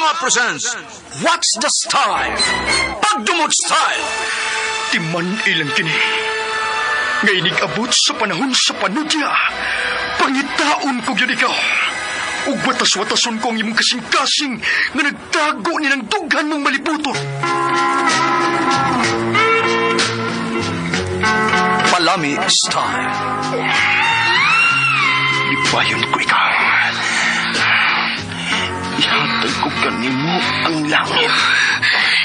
Drama presents What's the Style? Pagdumot Style! Timan ilang kini. Nga inig-abot sa panahon sa panudya. Pangitaon ko gyud ikaw. Ug watas-watason ko ang imong kasing-kasing nga nagtago ni ng dughan mong malibuton. Palami Style. Lipayon ko ikaw. Ihatag ko kanimo ang langit.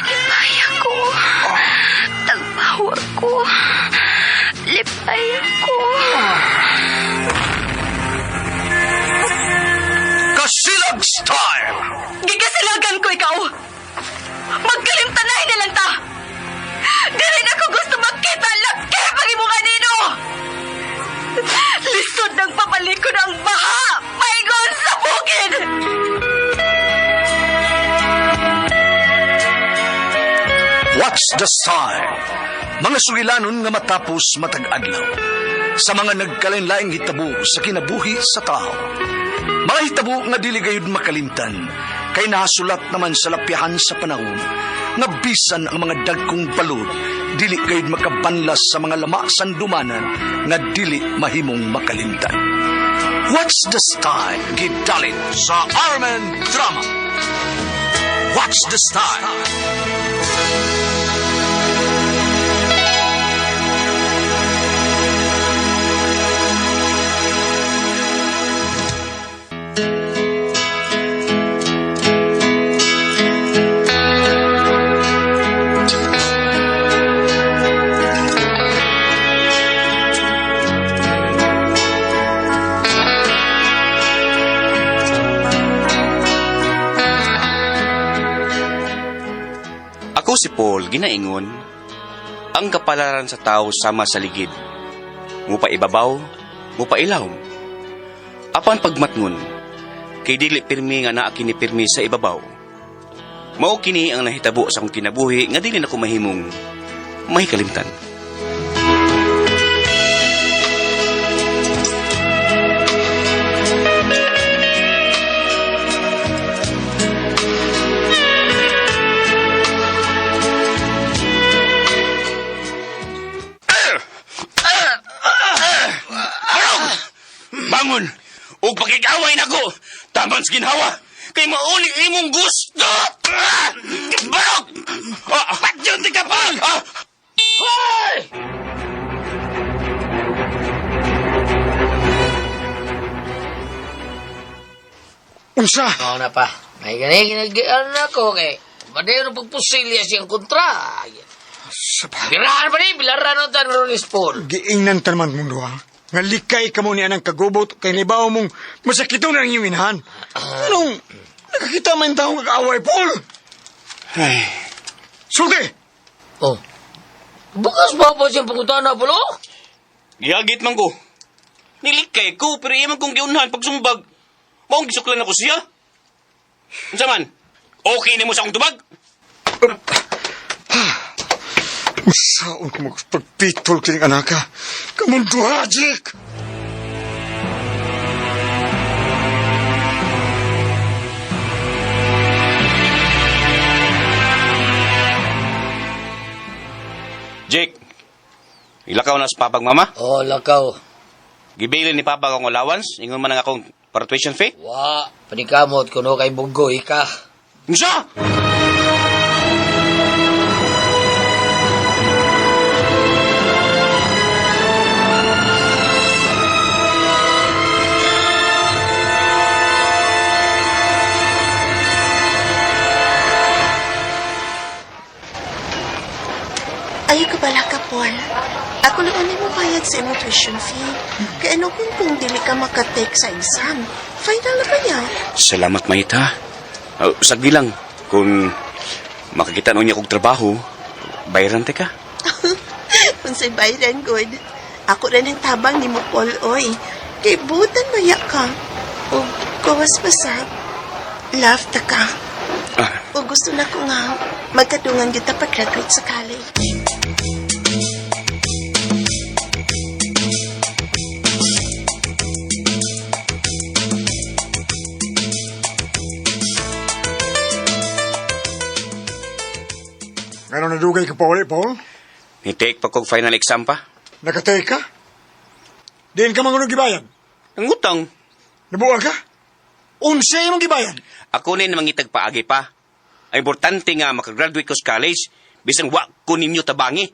Lipay ako. Tagpawa ko. Lipay ako. Kasilag Style! Gigasilagan ko ikaw. Magkalimtanay na lang ta. Dili na ko gusto makita laki pag imo kanino. Lisod ng papalikod ang baha. Paingon sa bukid. What's the Style? Mga sugilanon nga matapos matag adlaw. Sa mga nagkalain-laing hitabo sa kinabuhi sa tao. Mga hitabo nga dili gayud makalimtan kay nahasulat naman sa lapyahan sa panahon nga bisan ang mga dagkong balod dili gayud makabanlas sa mga lama sandumanan nga dili mahimong makalimtan. What's the Style? Gidalit sa Armen Drama. What's the Style? Ako si Paul, ginaingon, ang kapalaran sa tao sama sa ligid. Mupa ibabaw, mupa ilawom. Apan pagmatngon, kay dili pirmi nga naa kini pirmi sa ibabaw. Mao kini ang nahitabo sa akong kinabuhi nga dili nako mahimong mahikalimtan. Bangon! Ug pakigaway nako! Taman sa ginhawa! Kay mauni imong gusto! Barok! Patyon ti ka pa! Hoy! Unsa? Oo na pa. May gani ginagian na ko kay Madero pagpusilya siyang kontra. Birahan pa ni, bilaran ang tanong ni Paul. Giingnan ta naman mong duha. Nga likay ka mo ni anang kagubot kay nibaw mong masakiton ang iyong inahan. Anong nakakita man taong kag-away, Paul? Ay, Sulti! Oh. Bukas pa pa siyang pangutana, Paul, oh? giyagit man ko. Nilikay ko, pero iya man kong giunhan pagsumbag. Maong gisuklan ako siya. Unsa man? Okay nimo sa akong tubag? Usaon ko magpagpitol kining anaka. Kamong duha, Jake! Jake, ilakaw na sa papag mama. Oh, lakaw. Gibilin ni papa akong allowance. Ingon man ang akong para tuition fee. Wa, panikamot kuno kay Bunggoy ka. Unsa? Ayaw ka bala ka, Paul. Ako lang ang mo bayad sa imong tuition fee. Kaya ano kung dili ka makatake sa exam? Final na ba niya? Salamat, Maita. Sagdi lang. Kung makakita noon niya kong trabaho, bayaran te ka. Kung sa bayaran, good. Ako rin ang tabang ni mo, Paul, oy. Kay butan maya ka. O gawas pa sa love ta ka. Ah. O gusto na ko nga magkadungan kita pag-graduate sa college. Ngano nadugay ka pa uli, Paul? Ni-take pa kog final exam pa. Nakatake ka? Diin ka mangunog gibayan? Ang utang. Nabuang ka? Unsa imong gibayan? Ako ni mangitag paagi pa. Ang importante nga makagraduate ko sa college, bisan wa ko ninyo tabangi.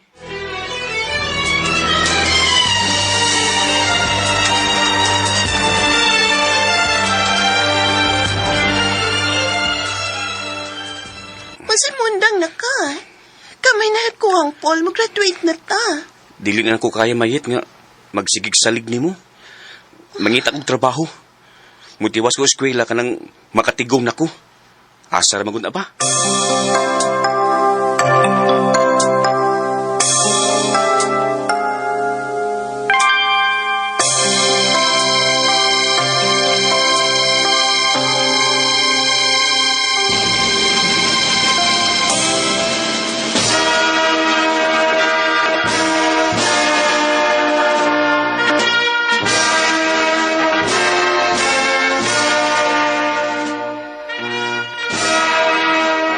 Unsa mundang na ka? Kamay na ko ang Paul, mag-graduate na ta. Dili na ko kaya mayit nga magsigig salig nimo. Mangita kog trabaho. Mutiwas ko eskwela kanang makatigom nako. Asa ra magud na ba?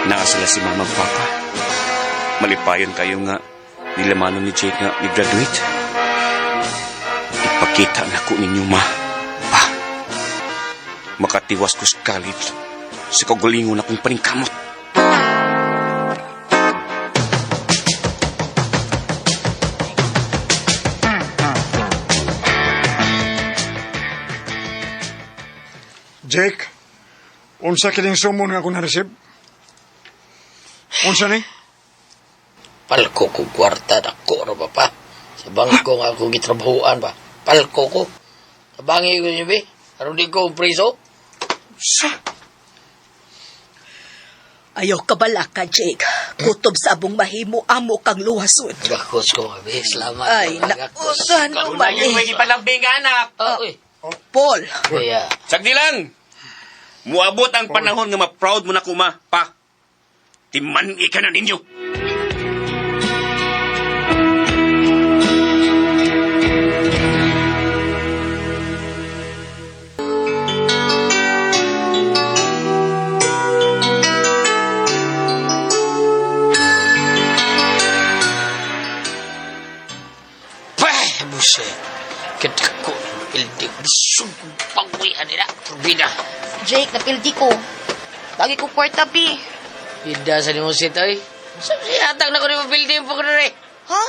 Naa sila si mama ug papa. Malipayon kayo nga nilamanon ni Jake nga ni-graduate. Ipakita na ko ninyo, ma. Pa. Makatiwas ko sa college sa kagalingon akong paningkamot. Jake, unsa kining sumon nga ako na-receive? Unsa ni? Palko ko kwarta dako ra ba pa. Sa bangko nga ako gitrabahuan ba. Palko ko. Tabangi ko niyo be. Aron di ko priso. Sa? Ayaw ka bala ka, Jake. Kutob sa abong mahimo, amo kang luwason. Gakos ko mga be. Salamat. Ay, Gakos. nausan mo man eh. ipalambing anak. Ah, uy. Paul, Kaya, Sagdi lang. Muabot ang panahon nga ma-proud mo na kuma, pa. Timan ka na ninyo. Pah! Buse. Kadako ng building. Busog kong pangwian nila. Turbina. Jake, napildi ko. Lagi ko kwarta, bi. Ida sa nimo sit, oy. Sa hatag na ko nimo building po ko na rin. Ha?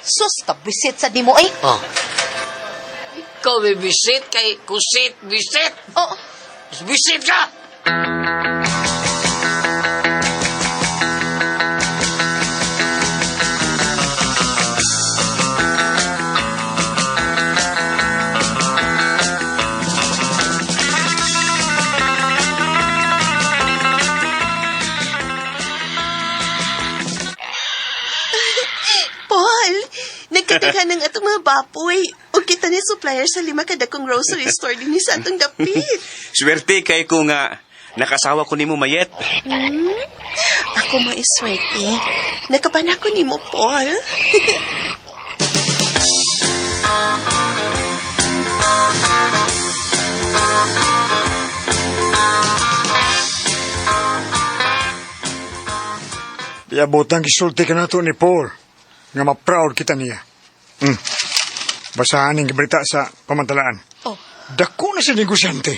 Sus, kabisit sa di mo, eh. Oh. Ikaw may bisit kay kusit bisit. Oh, Bisit ka! Paul, nagkataghan ng atong mga bapoy. O kita ni supplier sa 5 kadakong grocery store din sa atong dapit. Swerte kay ko nga nakasawa ko nimo mayet. Ako mo iswerte. Nakapan ako ni mo, Paul. Iabutan gisulti ka nato ni Paul nga ma-proud kita niya. Basahan ang gibalita sa pamantalaan. Oh. Dako na sa negosyante.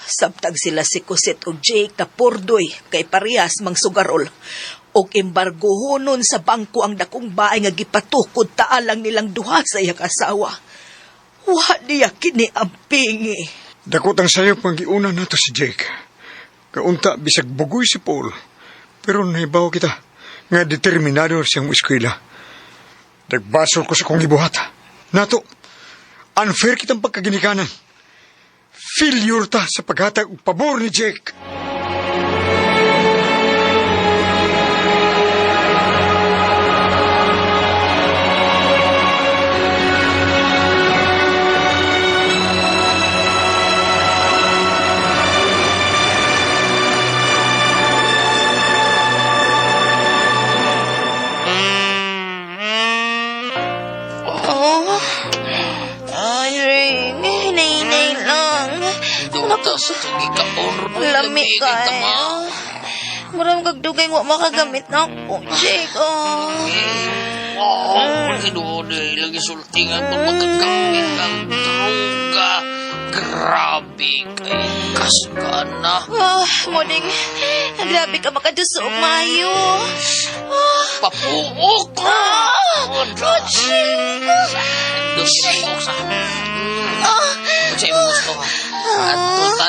Samtang sila si Kusit o Jake na pordoy kay parehas mang sugarol. Og embargohonon sa bangko ang dakong baay nga gipatukod taalang nilang duha sa iyang asawa. Wa niya kini ang pingi. Dako tang sayop ang giuna nato si Jake. Kaunta bisag bugoy si Paul. Pero nahibaw kita nga determinado siyang eskwela. Nagbasol ko sa kong gibuhat. Nato, unfair kitang pagkaginikanan. Failure ta sa paghatag og pabor ni Jake. Oh. Ay, Ring. Hinay-hinay lang. Dutas, sige ka, Lami ka kayo. Murang kagdugay wa makagamit na ako, Jake. Oh. Oh, tinuod eh. Lagi sulti nga kung makagamit ang droga. Grabe kay kasgana. Ah, morning. Grabe ka makadusog maayo. Ah, Papuok! ah, oh, Jake. Dusok sa... Ah, Sa imong gusto ha. Adto ta,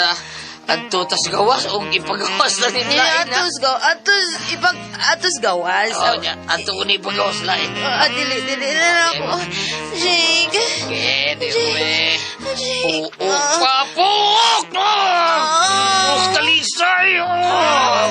adto ta sa gawas o ipagawas na nila. yeah, atos go, atos ipag atos gawas. Oh, niya. Adto ko ni ipagawas lain. Ah, dili, dili na lang ako. Jake. Pwede, we. Jake. Puok pa! Puok! Ah. Puok talisay! Oh!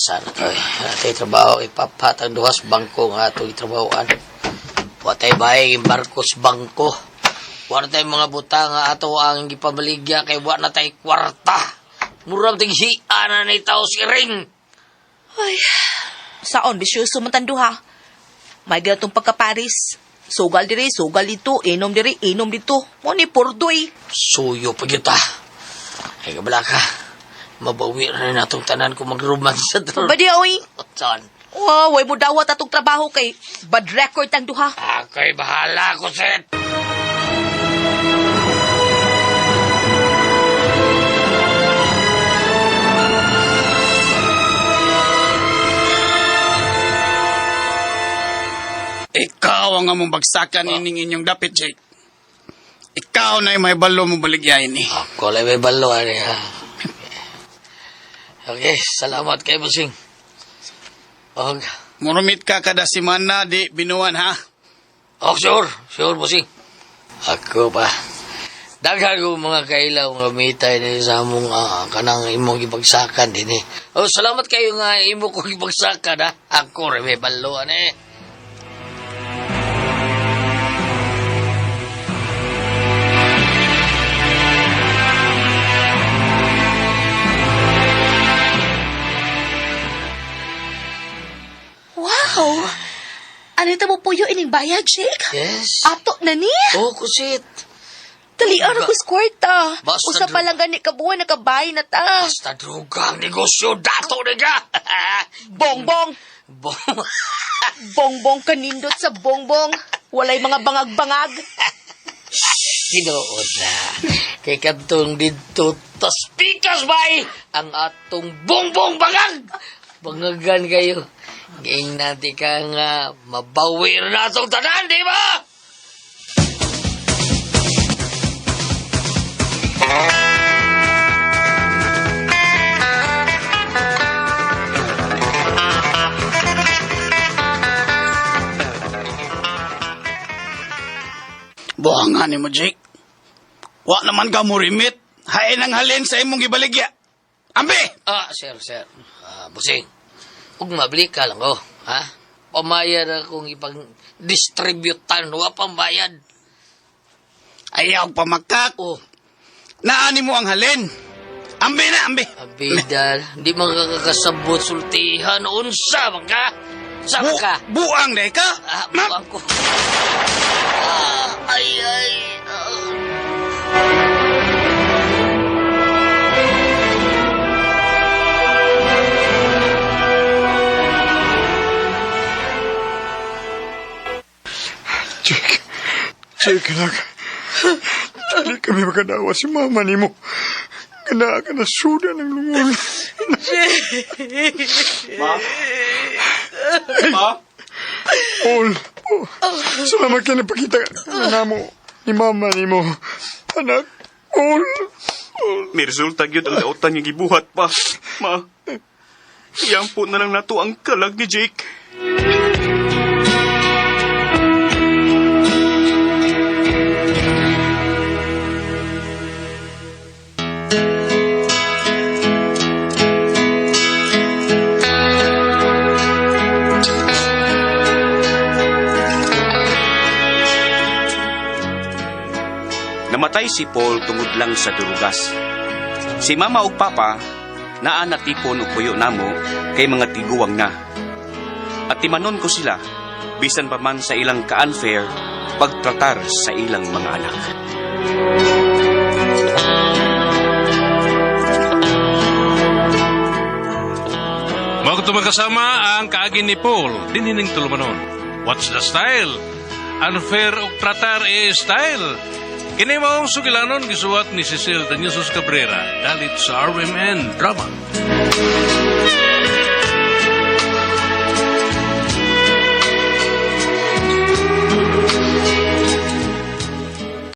Wala na to eh. Wala tayo trabaho. Ipapatag duhas bangko nga itong trabahoan. Wa tayo bahay, barko sa bangko. Wa na tayo mga buta nga ato ang gipamaligya kay wa na tayo kwarta. Murag tighian na ni tao si Ring. Ay, saon, bisyoso man tanduha. May ganitong pagkaparis. Sugal diri, sugal dito, inom diri, inom dito. Mo ni Pordoy. Suyo pa gyud ta. Ay kabala ka. Mabawi na rin atong tanan kung magruman sa tron. Badi, oy. Saan? Wow, way mo dawat atong trabaho kay bad record tang duha. Ako'y bahala ko, Seth. Ikaw ang among bagsakan ining inyong dapit, Jake. Ikaw na yung may balo mo baligyain eh. Ako lang may balo, ani ha. Okay, salamat kay Busing. Og, Murumit ka kada semana di binuan ha. og sure, sure Busing. Ako pa. Daghan ko mga kailaw nga mitay ni sa among kanang imong gibagsakan din eh. Oh, salamat kayo nga imo ko gibagsakan ha. Ako rin may balo ani. Wow! Ano ito mo puyo ining bayad, Jake? Yes. Ato na ni? Oh, kusit. Dali ara ko kwarta. Basta Usa pa lang gani ka buwan nakabay na ta. Basta droga ang negosyo dato na ka. Bongbong! Bong. Bongbong kanindot sa bongbong. Walay mga bangag-bangag. Tinuod na. Kay kadtong didto tas pikas bay ang atong bongbong bangag. Bangagan kayo. Ging nati ka nga mabawi na atong tanan, di ba? Buhangan ni mo, Jake. Wa naman ka mo rimit. Hain ang halin sa imong gibaligya. Ambi! Ah, sir, sir. Ah, busing. Ug mabli ka lang ko, ha? Pamayad akong ipang-distributan. Wa pambayad. Ayaw pamakak. Oh, Naani mo ang halin. Ambi na, ambi. abidal. Di makakasabot sultihan. Unsa man ka? Sa ka? Buang day ka. Ah, Ma- buang ko. Ah, ay, ay. Ah. Jake, Jake, anak. Dili kami makadawa si mama ni mo. Kana ka na suda ng lungon. Ma? Ma? Paul, oh, salamat ka na pakita na mo ni mama ni mo. Anak, Paul, Paul. May resulta gyud ang dautan nga gibuhat pa. Ma, iyang po na lang nato ang kalag ni Jake. Namatay si Paul tungod lang sa durugas. Si Mama ug Papa Naa natipon og puyo namo kay mga tiguwang na. At timanon ko sila bisan pa man sa ilang ka-unfair pagtratar sa ilang mga anak. Mao kato, kasama ang kaagi ni Paul, dinhining tulumanon. What's the style? Unfair og tratar e style. Kini maong sugilanon gisuwat ni Cecil Danyosos Cabrera, dalit sa RMN Drama.